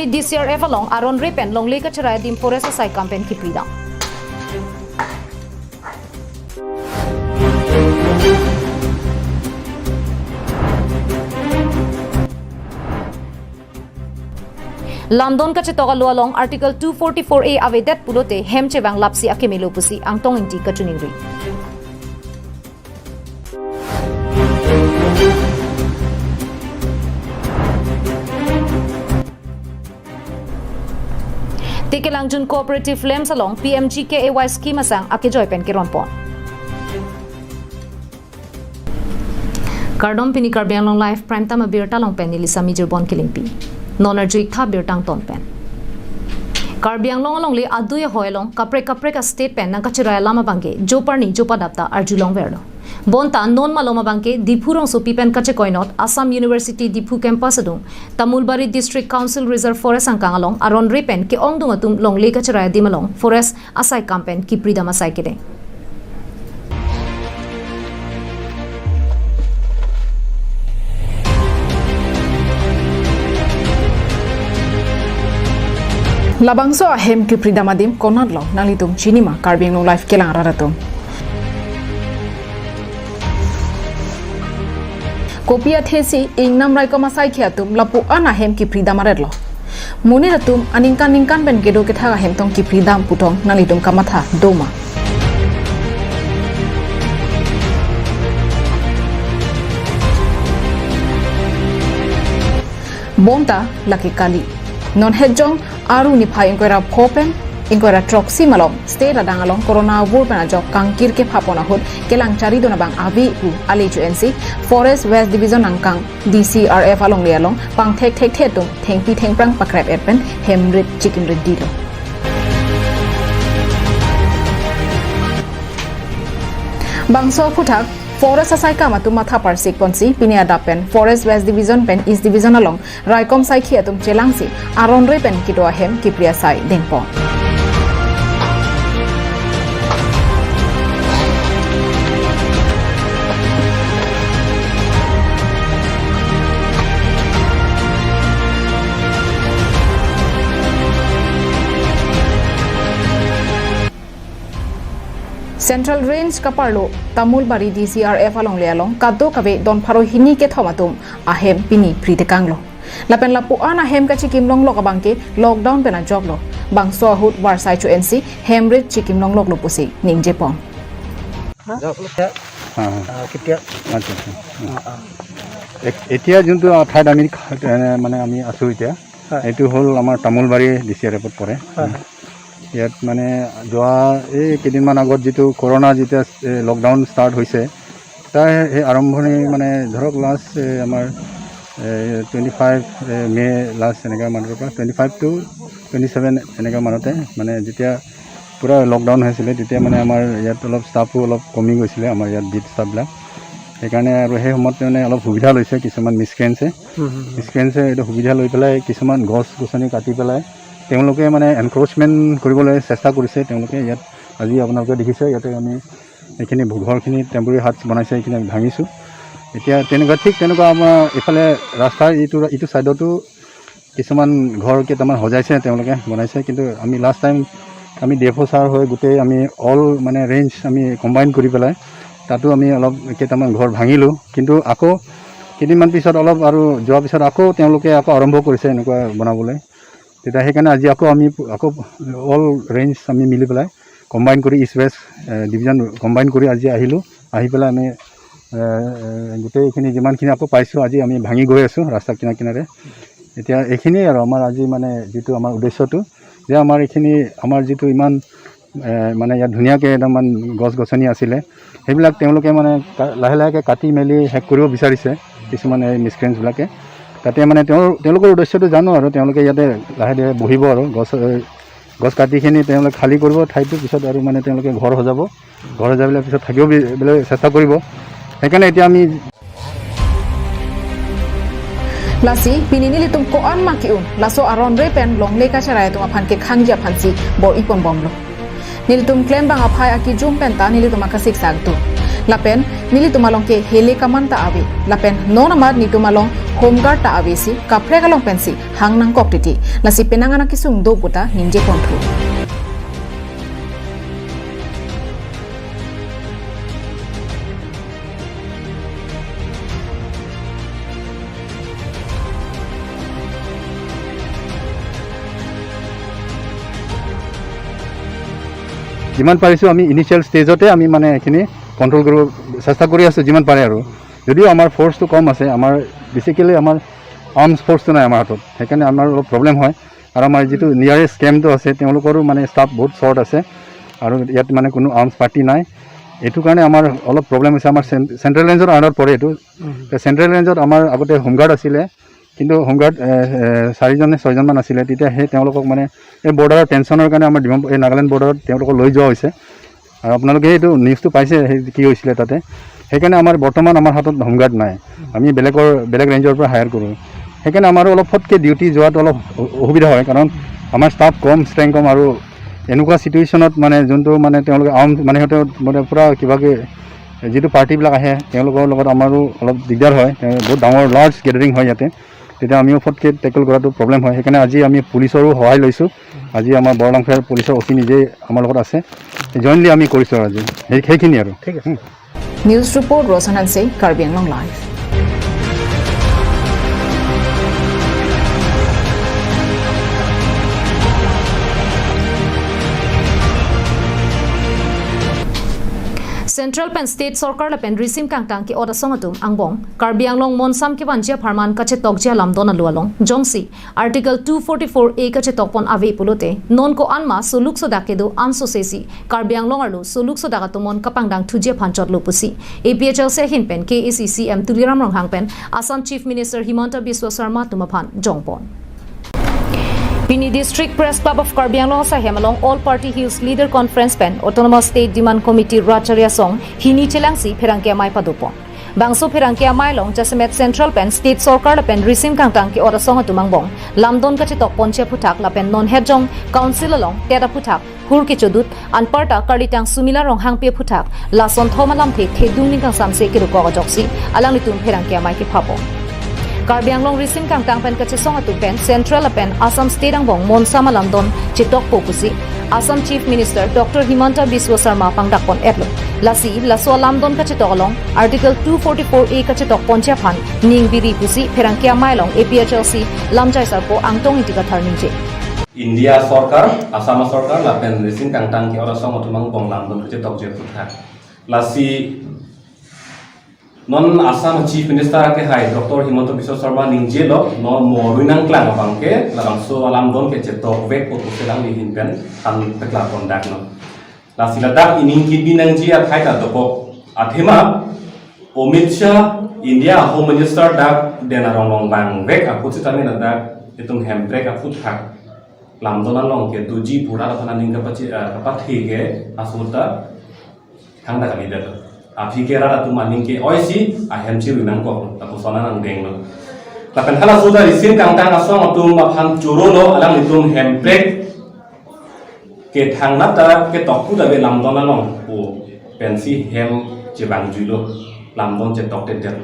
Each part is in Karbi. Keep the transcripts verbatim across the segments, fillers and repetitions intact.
D C R F along aron re pen longle kacherai adim forest asai kam pen kipridam. Lamdon kachetok alo along Article two forty-four A avedet pulote hem chevang lapsi akemelo pusi Angtong Ingti kachiningri. Tekelangjun Cooperative Lamps along P M G K A Y scheme asang akejoi pen keron pon. Kardom, pini Karbi Anglong Live Prime Time abirta along pen neli Sami Jirbon Kilingpi. Non arju-ik tha birta angton pen. Karbi Anglong alongle adui ahoi along kaprek kaprek a-state pen nangkacherai alam abangke joparni jopadap ta arjulongverlo. Bonta non malom abangke Diphu rongsopi pen kachekoinot Assam University Diphu campus adung Tamulbari District Council Reserve Forest angkang along aron re pen ke-ongdung atum longle kacherai adim along forest asai kam pen kipridam asai kedeng. Labangso ahem kipridam adim konatlo, nanglitum chinima? Karbi Anglong Live kelang arat atum, kopi athesi ingnam raikom asaikhi atum lapu-an ahem kipridam aretlo? Monit atum aningkan ningkan pen kedo kethak ahem tong kipridam pu tong nanglitum kamatha doma? Bonta lake kali. Non hetjong Aru niphai ingkoi ra pho pen ingkoi ra throksi malom state adang along corona avur pen ajok kangkir kepha pon ahut kelang charidun abang ave pu ale chu ensi Forest West Division angkang D C R F alongle along pangthek thekthe atum thengpi thengphrang pakrep et pen hem rit chikim rit dilo. Bangso aphuthak forest asai kam atum matha parsik ponsi pini adap pen Forest West Division pen East Division along raikom saikhi atum chelangsi aron re pen kedo ahem kipri asai dengpon. Central Range kaparlo Tamulbari D C R F alongle along kadokave don pharo hini kethom atum ahem pini pri tekanglo. Lapen lapu-an ahem kachikim longlok abangke lockdown pen ajoklo. Bangso ahut varsai chu ensi hem rit chikim longloklo pusi ningjepon. হা? হা, হা। আহ, কেতিয়া? আচ্ছা, আচ্ছা। হুম। আহ, আহ। এ-, এতিয়া যোনটো, আহ, ঠাইত আমি খা-, এ, মানে আমি আছো এতিয়া, হয়। এইটো হ'ল আমাৰ তামোলবাৰী ডি চি আৰ এফত পৰে। হয়, হয়। ইয়াত মানে যোৱা এই কেইদিনমান আগত যিটো কৰোণা যেতিয়া, এ, লকডাউন ষ্টাৰ্ট হৈছে, তাৰ সেই আৰম্ভণি মানে ধৰক লাষ্ট, এ, আমাৰ, এ, টুৱেণ্টি ফাইভ, এ, মে লাষ্ট এনেকুৱা মানৰ পৰা twenty five to twenty seven এনেকুৱা মানতে মানে যেতিয়া পূৰা লকডাউন হৈছিলে, তেতিয়া মানে আমাৰ ইয়াত অলপ ষ্টাফো অলপ কমি গৈছিলে, আমাৰ ইয়াত বিট ষ্টাফবিলাক। সেইকাৰণে আৰু সেই সময়ত মানে অলপ সুবিধা লৈছে কিছুমান মিছক্ৰেঞ্চে। হুম, হুম, হুম। মিছক্ৰেঞ্চে এইটো সুবিধা লৈ পেলাই কিছুমান গছ গছনি কাটি পেলাই তেওঁলোকে মানে এনক্ৰ'চমেণ্ট কৰিবলৈ চেষ্টা কৰিছে। তেওঁলোকে ইয়াত আজি আপোনালোকে দেখিছে, ইয়াতে আমি এইখিনি ঘৰখিনি টেম্পৰেৰী হাটছ বনাইছে, এইখিনি আমি ভাঙিছোঁ। এতিয়া তেনেকুৱা, ঠিক তেনেকুৱা আমাৰ এইফালে ৰাস্তাৰ ইটো, ইটো ছাইডতো কিছুমান ঘৰ কেইটামান সজাইছে, তেওঁলোকে বনাইছে, কিন্তু আমি লাষ্ট টাইম আমি ডি এফ অ' ছাৰ হৈ গোটেই আমি অল মানে ৰেঞ্জ আমি কম্বাইন কৰি পেলাই তাতো আমি অলপ কেইটামান ঘৰ ভাঙিলোঁ। কিন্তু আকৌ কেইদিনমান পিছত অলপ আৰু যোৱাৰ পিছত আকৌ তেওঁলোকে আকৌ আৰম্ভ কৰিছে এনেকুৱা বনাবলৈ। তেতিয়া সেইকাৰণে আজি আকৌ আমি আকৌ অল ৰেঞ্জ আমি মিলি পেলাই কম্বাইন কৰি ইষ্ট ৱেষ্ট, এ, ডিভিজন কম্বাইন কৰি আজি আহিলোঁ। আহি পেলাই আমি, এ, এ, গোটেইখিনি যিমানখিনি আকৌ পাইছোঁ, আজি আমি ভাঙি গৈ আছোঁ ৰাস্তা কিনাৰে কিনাৰে। এতিয়া এইখিনিয়ে আৰু আমাৰ আজি মানে যিটো আমাৰ উদ্দেশ্যটো, যে আমাৰ এইখিনি আমাৰ যিটো ইমান, এ, মানে ইয়াত ধুনীয়াকৈ একদম মান গছ গছনি আছিলে, সেইবিলাক তেওঁলোকে মানে কা-, লাহে লাহেকৈ কাটি মেলি শেষ কৰিব বিচাৰিছে কিছুমান এই মিছক্ৰেঞ্চবিলাকে। তাতে মানে তেওঁৰ, তেওঁলোকৰ উদ্দেশ্যটো জানো আৰু তেওঁলোকে ইয়াতে লাহে ধীৰে বহিব আৰু গছ, এ, গছ কাটিখিনি তেওঁলোকে খালী কৰিব ঠাইটো, পিছত আৰু মানে তেওঁলোকে ঘৰ সজাব, ঘৰ সজাই পেলাই পিছত থাকিব বি-, বোলে চেষ্টা কৰিব। সেইকাৰণে এতিয়া আমি Lasi, pini nelitum ko-an ma ke-un, laso aron re pen longle kacherai atum aphan kekhangji aphansi bor-i ponbomlo. Nelitum klembang aphai akejum penta nelitum akasiksak do. Lapen nelitum along ke hele kaman ta ave. Lapen non amat nelitum along Home guard ta avesi kaprek along pensi hang nangkok titi. Lasi penang anak kesung do puta ningje ponthu. যিমান পাৰিছো আমি ইনিচিয়েল ষ্টেজতে আমি মানে এইখিনি কণ্ট্ৰল কৰিব চেষ্টা কৰি আছো যিমান পাৰে আৰু। যদিও আমাৰ ফ'ৰ্চটো কম আছে, আমাৰ বেচিকেলি আমাৰ আৰ্মছ ফ'ৰ্চটো নাই আমাৰ হাতত, সেইকাৰণে আমাৰ অলপ প্ৰব্লেম হয়। আৰু আমাৰ যিটো নিয়াৰেষ্ট কেম্পটো আছে, তেওঁলোকৰো মানে ষ্টাফ বহুত শ্বৰ্ট আছে আৰু ইয়াত মানে কোনো আৰ্মছ পাৰ্টি নাই। এইটো কাৰণে আমাৰ অলপ প্ৰব্লেম হৈছে। আমাৰ চেন- চেণ্ট্ৰেল ৰেঞ্জৰ আণ্ডাৰত পৰে এইটো। তে চেণ্ট্ৰেল ৰেঞ্জত আমাৰ আগতে হোমগাৰ্ড আছিলে, কিন্তু হোমগাৰ্ড এ, এ, চাৰিজন নে ছয়জনমান আছিলে। তেতিয়া সেই তেওঁলোকক মানে এই বৰ্ডাৰৰ টেনচনৰ কাৰণে আমাৰ ডিমা এই নাগালেণ্ড বৰ্ডাৰত তেওঁলোকক লৈ যোৱা হৈছে। আৰু আপোনালোকে এইটো নিউজটো পাইছে, সেই কি হৈছিলে তাতে। সেইকাৰণে আমাৰ বৰ্তমান আমাৰ হাতত হোমগাৰ্ড নাই। আমি বেলেগৰ বেলেগ ৰেঞ্জৰ পৰা হায়াৰ কৰোঁ। সেইকাৰণে আমাৰো অলপ ফটকে ডিউটি যোৱাত অলপ অ- অসুবিধা হয়, কাৰণ আমাৰ ষ্টাফ কম, ষ্ট্ৰেংথ কম। আৰু এনেকুৱা চিটুৱেশ্যনত মানে যোনটো মানে তেওঁলোকে আৰ্ম মানে সিহঁতে মানে পূৰা কিবাকে যিটো পাৰ্টিবিলাক আহে, তেওঁলোকৰ লগত আমাৰো অলপ দিগদাৰ হয়। তেওঁ বহুত ডাঙৰ লাৰ্জ গেডাৰিং হয় ইয়াতে, তেতিয়া আমিও ফটকে টেকল কৰাটো প্ৰব্লেম হয়। সেইকাৰণে আজি আমি পুলিচৰো সহায় লৈছোঁ। আজি আমাৰ বৰলাংফেৰ পুলিচৰ অ চি নিজেই আমাৰ লগত আছে, জইণ্টলি আমি কৰিছোঁ আৰু আজি। সেই সেইখিনি আৰু। ঠিক আছে। News report, Rachana Hanse, Karbi Anglong live. Central pen state sorkar lapen risim kangtang ke-ot asong atum angbong Karbi Anglong monsam kevanji apharman kachetokji alamdon alu along jongsi Article two forty-four A kachetokpon ave pulote non ko-anma soluk sodak kedo ansose si Karbi Anglong arlo soluk sodak atum mon kapangdang thuji aphan chotlo pusi A P H L C ahin pen K A A C C M Tuliram Ronghang pen Assam Chief Minister Himanta Biswa Sarma atum aphan jongpon. Pini District Press Club of Karbi Anglong asahem along All Party Hills Leader Conference pen Autonomous State Demand Committee rat chari asong hini chelangsi pherangke amei padopon. Bangso pherangke amei along jasemet Central pen State Sorkar lapen risim kangtang ke-ot asong atum angbong lamdon kachetokponji aphuthak lapen non hetjong Council along tet aphuthak hur kechodut anparta karlitang Sumila Ronghangpi aphuthak lason thom alamthe thedung ning kangsamse kedokok ajoksi alanglitum pherangke amei kephapon. Karbi Anglong risim kangtang pen kachesong atum pen Central lapen Assam State angbong monsam alamdon chetokpo pusi Assam Chief Minister Doctor Himanta Biswa Sarma pangdakpon-etlo. Lasi laso alamdon kachetok along Article two forty-four A kachetokponji aphan ning biri pusi pherangke amei along A P H L C lamjai sarpo Angtong Ingti Kathar ningje. India Sorkar, Assam Sorkar lapen risim kangtang ke-ot asong atum angbong lamdon kachetokji aphuthak. Lasi non Assam Chief Minister akehai Doctor Himanta Biswa Sarma ningjelo, non mo arui nangklang abangke labangso alamdon kachetokvekpo pusi alangli ahin pen than peklarpondaknon. Lasi ladak ining kibi nangji athai ta dokok. Athema Amit Shah, India Home Minister, dak Den Arong along vangvek aphuthak sitame ladak itum Hemprek aphuthak lamdon along kedoji pu rat aphan aning kapachi, eh, kapathe ke aso ta thangta kalidet. Aphi ke rat atum aning ke-oisi ahem chirui nangkok, lapuson an nangdenglo. Lapen halaso ta risim kangtang asong atum aphan chorolo, alanglitum Hemprek ke thangnat ta ketok pu ta ave lamdon along pu pensi hem chevangjuilo, lamdon chetoktedet.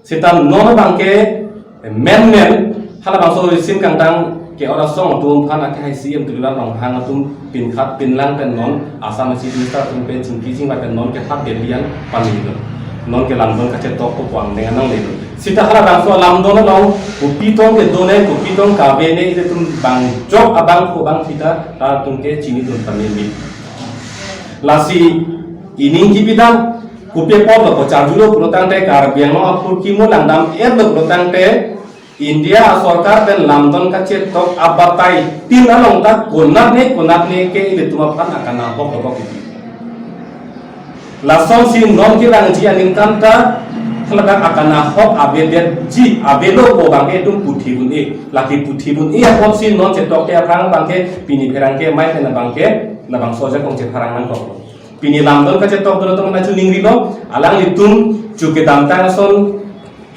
Seta non abangke menmen halabangso risim kangtang ke-ot asong atum aphan akehai C M Tuliram Ronghang atum pinkhat pinlang pen non Assam Chief Minister atum pen chingki chingvai pen non ke hat Delhi an pamilo. Non ke lamdon kachetokpo pu angdeng an nanglelo. Seta halabangso alamdon along kopi tong kedo ne, kopi tong kave ne, ilitum bang jok abang ko bang thita, latum ke chinidun pameme. Lasi ining kibi ta kopi apotlo ko charjulo pulotangte, Karbi Anglong aphurkimo langdam-etlo pulotangte, India asorkar pen lamdon kachetok abatai tin along ta konatne konatne ke ilitum aphan akanghok dokok kibi. Lasonsi non kevangji aningkan ta haladak akanghok avedetji avelo pu abangke itum puthi un-e. Lake puthi un-e apotsi non chetokte aphrang abangke pini pherangke amei pen abangke labangso ajakong chepharang nangkok. Pini lamdon kachetok dolo atum achu ningrilo, alanglitum chu kedamtang ason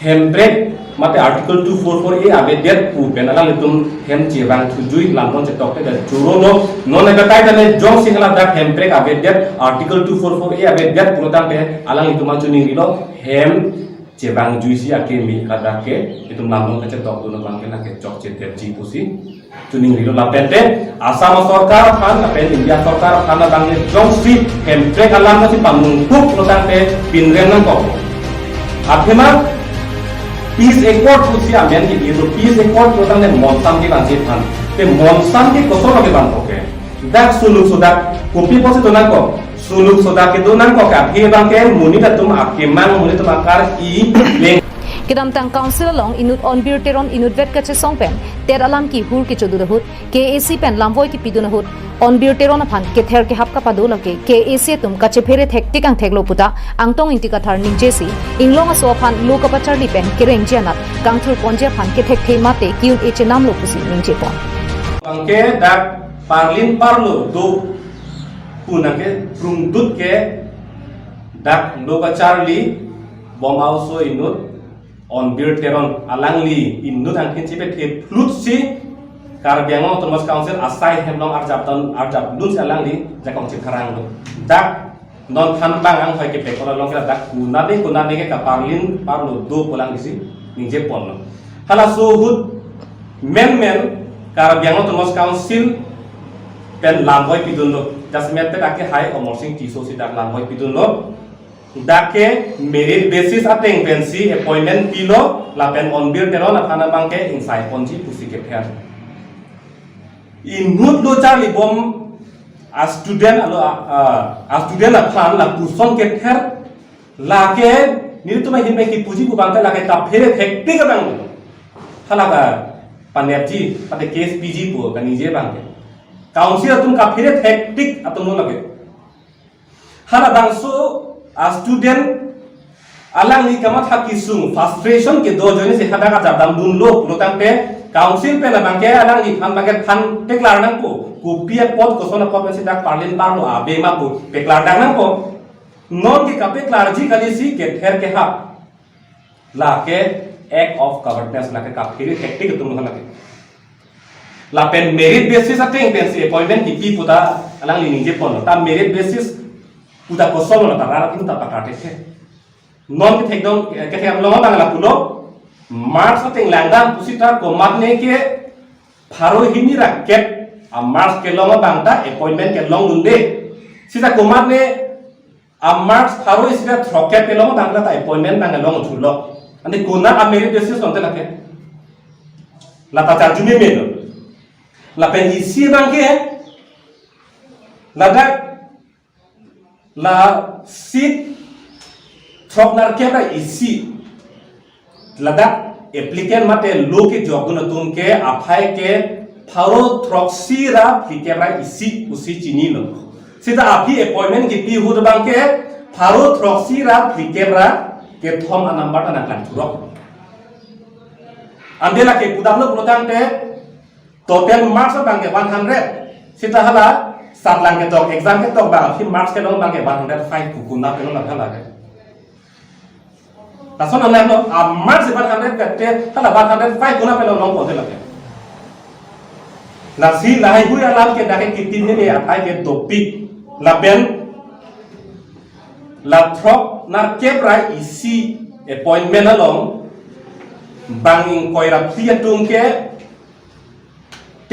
Hemprek mate Article two four four A avedet pu pen alanglitum hem chevang thujui lamdon chetoktedet chorolo. Non abatai ta le jongsi haladak Hemprek avedet, Article two four four A avedet pulotangte alanglitum achu ningrilo, hem chevangjuisi akeme ladak ke itum lam along kachetokdun abang ke lake chokche detji pusi chuning rilo. Lapen te Assam sorkar aphan lapen India sorkar aphan abang ke jongsi Hemprek alam si panungkuk lo tangte pinrem nangkok. Athema peace accord pusi amen ke ilo, peace accord lo tangte monsam kevangji aphan. Te monsam ke koson lo kevang, oke. Dak suluk sodak kopi pusi do nangkok. Suluk sodak kedo nangkok ke aphi abang ke monit atum akemang, monit atum akar-i leng. Kedamtang Council along inut Onbir Teron inutvet kachesong pen TET alam kehur kechodun ahut, K A A C pen lamvoi kepidun ahut Onbir Teron aphan kether kehap kapado lake K A A C atum kachephere thektik angthek lo puta Angtong Ingti Kathar ningjesi, inglong aso aphan lo kapacharli pen kerengji anat kangthur ponji aphan kethekthe mate ke-un-e chenam lo pusi ningje pon. Abang ke dak parlin parlo do pu nang ke prungdut ke dak lo kacharli bom aoso inut Onbir Teron, alangli inut angkin chepethe phlutsi Karbi Anglong Autonomous Council asai hem along arjapdun, arjapdunsi alangli jakong chepharang lo. Dak non thanbang anghoi kepekor along ke dak konane konane ke kaparlin parlo do pu alanglisi ningje ponlo. Halaso ahut menmen Karbi Anglong Autonomous Council pen lamvoi pidunlo. Jasemet pen ake hai Amarsing Tisso si dak lamvoi pidunlo. Dak ke merit basis ateng pensi appointment pilo, lapen Onbir Teron aphan abang ke ingsai ponji pusi kether. Inut lo charli bom a student alo, a, a, a student aphan lapuson kether, lake nelitum ahin pen kipuji pu abang ke lake kaphere thektik abang. Hala kapanepji, pate case piji pu kaningje abang ke. Council atum kaphere thektik atum lo lake. Halabangso a student alangli kamatha kesung, frustration kedo ajoine si hadak ajapdamdunlo pulo tangte Council pen abang ke alangliphan abang ke than peklar nangpo. Kopi apot, koson apot pensi dak parlin parlo ave ma pu peklar dang nangpo. Non ke kapeklarji kalisi kether kehap. Lake act of cowardness, lake kaphere thektik atum lo lake. Lapen merit basis ateng pensi appointment kipi puta alangli ningje ponlo. Ta merit basis puta koson lo, ta rat atum ta patar thekthe. Non kethekdun, kethekdun long abang lapulo, March ateng langdam pusi ta komatne ke pharo hini ra kep a March kelong abang ta appointment kelongdunde. Sita komatne a March pharo isi ra throkkep kelong abang ta appointment abang kelong thulo. Ante konat a merit basis longte lake. Lata charju meme lo. Lapen isi abang ke ladak la seat throk nerkep ra isi. Ladak applicant mate lo kejokdun atum ke aphai ke pharo throksi ra phlikep ra isi pusi chinilo. Sita aphi appointment kipi ahut abang ke pharo throksi ra phlikep ra kethom a number ta nangklang thurok. Ante lake pudamlo pulo tangte total marks abang ke one hundred. Sita hala satlang ketok, exam ketok abang aphi marks kelong abang ke one hundred five pu konat kelong abang hala ke. Lason anai lo, a marks one hundred kate, hala one hundred five konat kelong longpo de lake. Lasi lahai hui alam ke dak ke kitin ne atai ke dopik lapen la throk nerkep ra isi appointment along bang ingkoi ra phli atum ke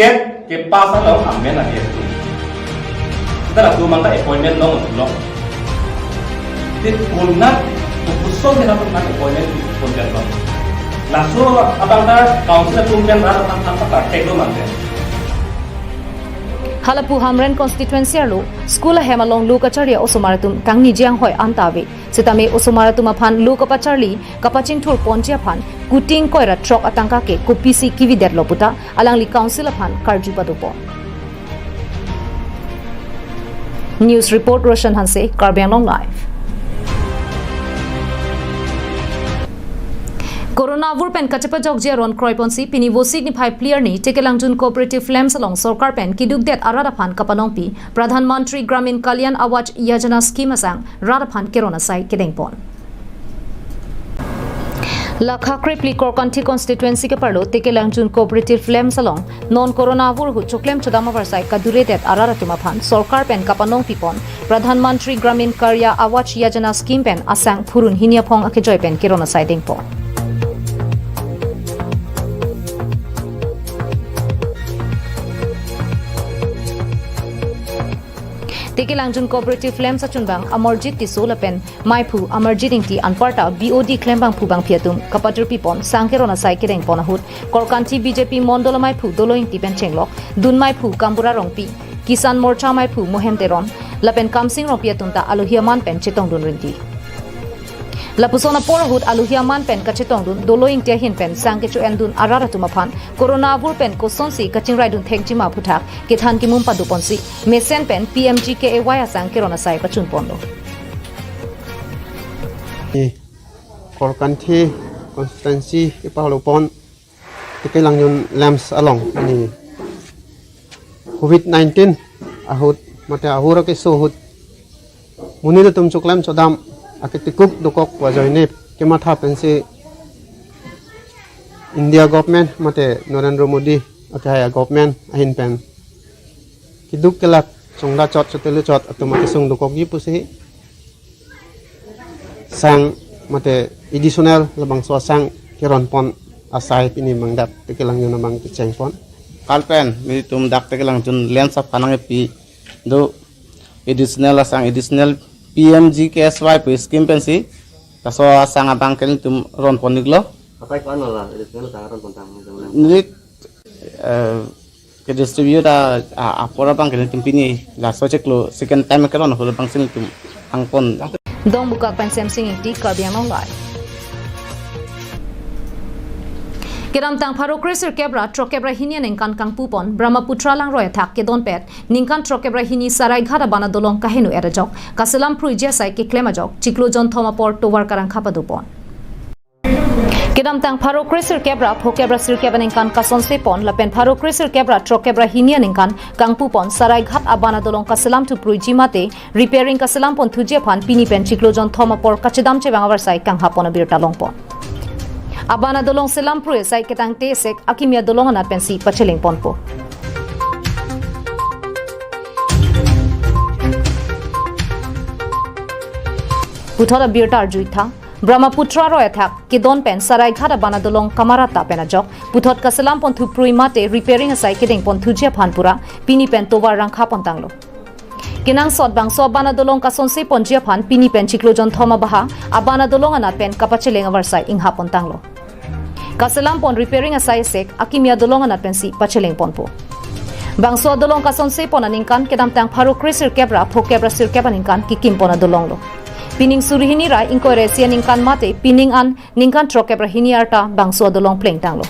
TET kepass along amen ahem. Sita latum abang ta appointment longlo. Te konat kopuson ke latum abang appointment pon-et lo. Laso abang ta council atum pen rat aphan aphan ta theklo mante. Hala pu Hamren constituency arlo school ahem along lo kacharli osomar atum kangniji anghoi anta ave. Sitame osomar atum aphan lo kapacharli kapachingthur ponji aphan kuti ingkoi ra throk atangka ke kopisi kevidetlo puta alangli council aphan karju padopon. News report Roshan Hanse, Karbi Anglong Live. Corona avur pen kachepajokji aron kroiponsi pini Vosik niphai phli arni Tekelangjun Cooperative Lamps along sorkar pen keduk det arat aphan kapanongpi Pradhan Mantri Gramin Kalyan Awas Yojana scheme asang rat aphan keron asai kedengpon. La Khakre phli Korkanthi constituency ke-arlo Tekelangjun Cooperative Lamps along non corona avur ahut choklem chodam avarsai kaduredet arat atum aphan sorkar pen kapanong pipon Pradhan Mantri Gramin Karya Awas Yojana scheme pen asang phurun hini aphong akejoi pen keron asai dengpon. Tekelangjun Cooperative Lamps achunbang Amarjit Tisso lapen maiphu Amarjit Ingti anparta B O D klembangphu bangphi atum kapatir pipon sang keron asai kedengpon ahut Korkanthi B J P Mondol amaiphu Dolo Ingti pen chenglok dun maiphu Kambura Rongpi, Kisan Morcha maiphu Mohen Teron lapen Kamsing Rongpi atum ta alohi aman pen chetongdun rinti. Lapuson apor ahut alohi aman pen kachetongdun Dolo Ingti ahin pen sang kecho-endun arat atum aphan corona avur pen kosonsi kachingraidun thekjima aphuthak kethan kimum padoponsi mesen pen P M G K A Y asang keron asai pachunponlo. Ni Korkanthi constituency ke-arlo pon Tekelangjun Lamps along ni covid nineteen ahut mate avur keso ahut monit atum choklem chodam aketikuk dokok pu ajoine kematha pensi India government mate Narendra Modi akehai government ahin pen keduk kelak chongda chot chotelu chot atum akesung dokokji pusi sang mate additional labangso asang keronpon asai pini mandat Tekelangjun abang kechengpon. Kalpen nelitum dak Tekelangjun Lamps aphan nangkepi do additional asang, additional P M G K S Y pu scheme pensi laso asang abang ke nelitum ronpon-iklo. Kapai ko-an lo la additional asang ronpon tang nelitum Lamps? Neli, eh, ke-distribute a, a, apor abang ke nelitum pini laso chiklo second time keron ahut abang si nelitum hangpon. Dongbukak pen Semsing Ingti, Karbi Anglong Live. Kedamtang pharo kresirkep ra throkkep ra hini aningkan kangpupon Brahmaputra langroi athak kedonpet ningkan throkkep ra hini Saraighat abana dolong kaheno-et ajok kaselam phruiji asai keklem ajok chiklo jonthom apor tovar karangkha padopon. Kedamtang pharo kresirkep ra phokep ra sirkep aningkan kasonsepon lapen pharo kresirkep ra throkkep ra hini aningkan kangpupon Saraighat abana dolong kaselamthu phruiji mate repairing kaselampon thuji aphan pini pen chiklo jonthom apor kachedam chevang avarsai kanghapon abirta longpon. Abana dolong selam phrui asai ketangte sek akimi adolong anat pensi pachelengponpo. Puthot abirta arjuitha, Brahmaputra roi athak kedon pen Saraighat abana dolong kamarata pen ajok puthot kaselampon thu phrui mate repairing asai kedengpon thuji aphan pura pini pen tovar rangkhapontanglo. Kenangsot bangso abana dolong kasonseponji aphan pini pen chiklo jonthom abaha abana dolong anat pen kapacheleng avarsai inghapontanglo. Kaselampon repairing asai sek akimi adolong anat pensi pachelengponpo. Bangso adolong kasonsepon aningkan kedamtang pharo kresirkep ra phokep ra sirkep aningkan kikimpon adolonglo. Pining suri hini ra ingkoi ra isi aningkan mate pining an ningkan throkkep ra hini arta bangso adolong plengtanglo.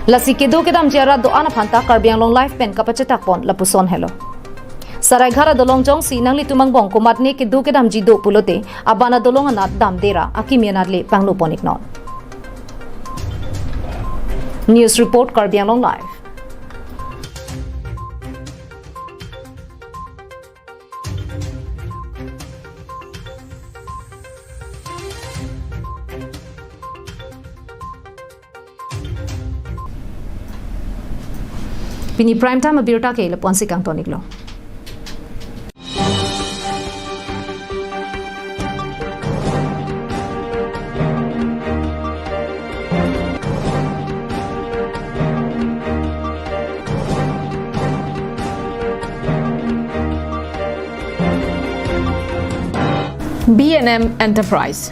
Lasi kedo kedamji arat do-an aphanta Karbi Anglong Live pen kapachetakpon lapuson helo. Saraighat adolong jongsi nanglitum angbong komatne kedo kedamji do pulote abana dolong anat damde ra akimi anat le pangluponiknon. News report, Karbi Anglong Live. Pini prime time abirta ke lapu-ansi kangtoniklo. B and M Enterprise.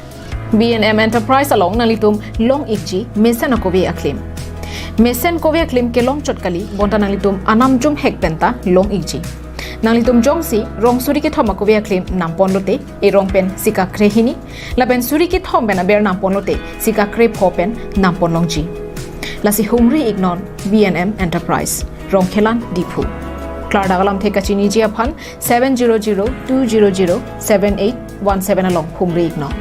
B and M Enterprise along nanglitum long-ikji mesen akove aklim. Mesen kove aklim kelong chot kali, bonta nanglitum anam jumhek penta long-ikji. Nanglitum jongsi rong suri kethom akove aklim namponlote, erong pen sika krehini, lapen suri kethom pen aber namponlote, sika krepho pen namponlongji. Lasi humri-iknon B and M Enterprise, Rongkhelan, Diphu. Klardak alamthe kachiniji aphan seven zero zero two zero zero seven eight one seven along humri-iknon.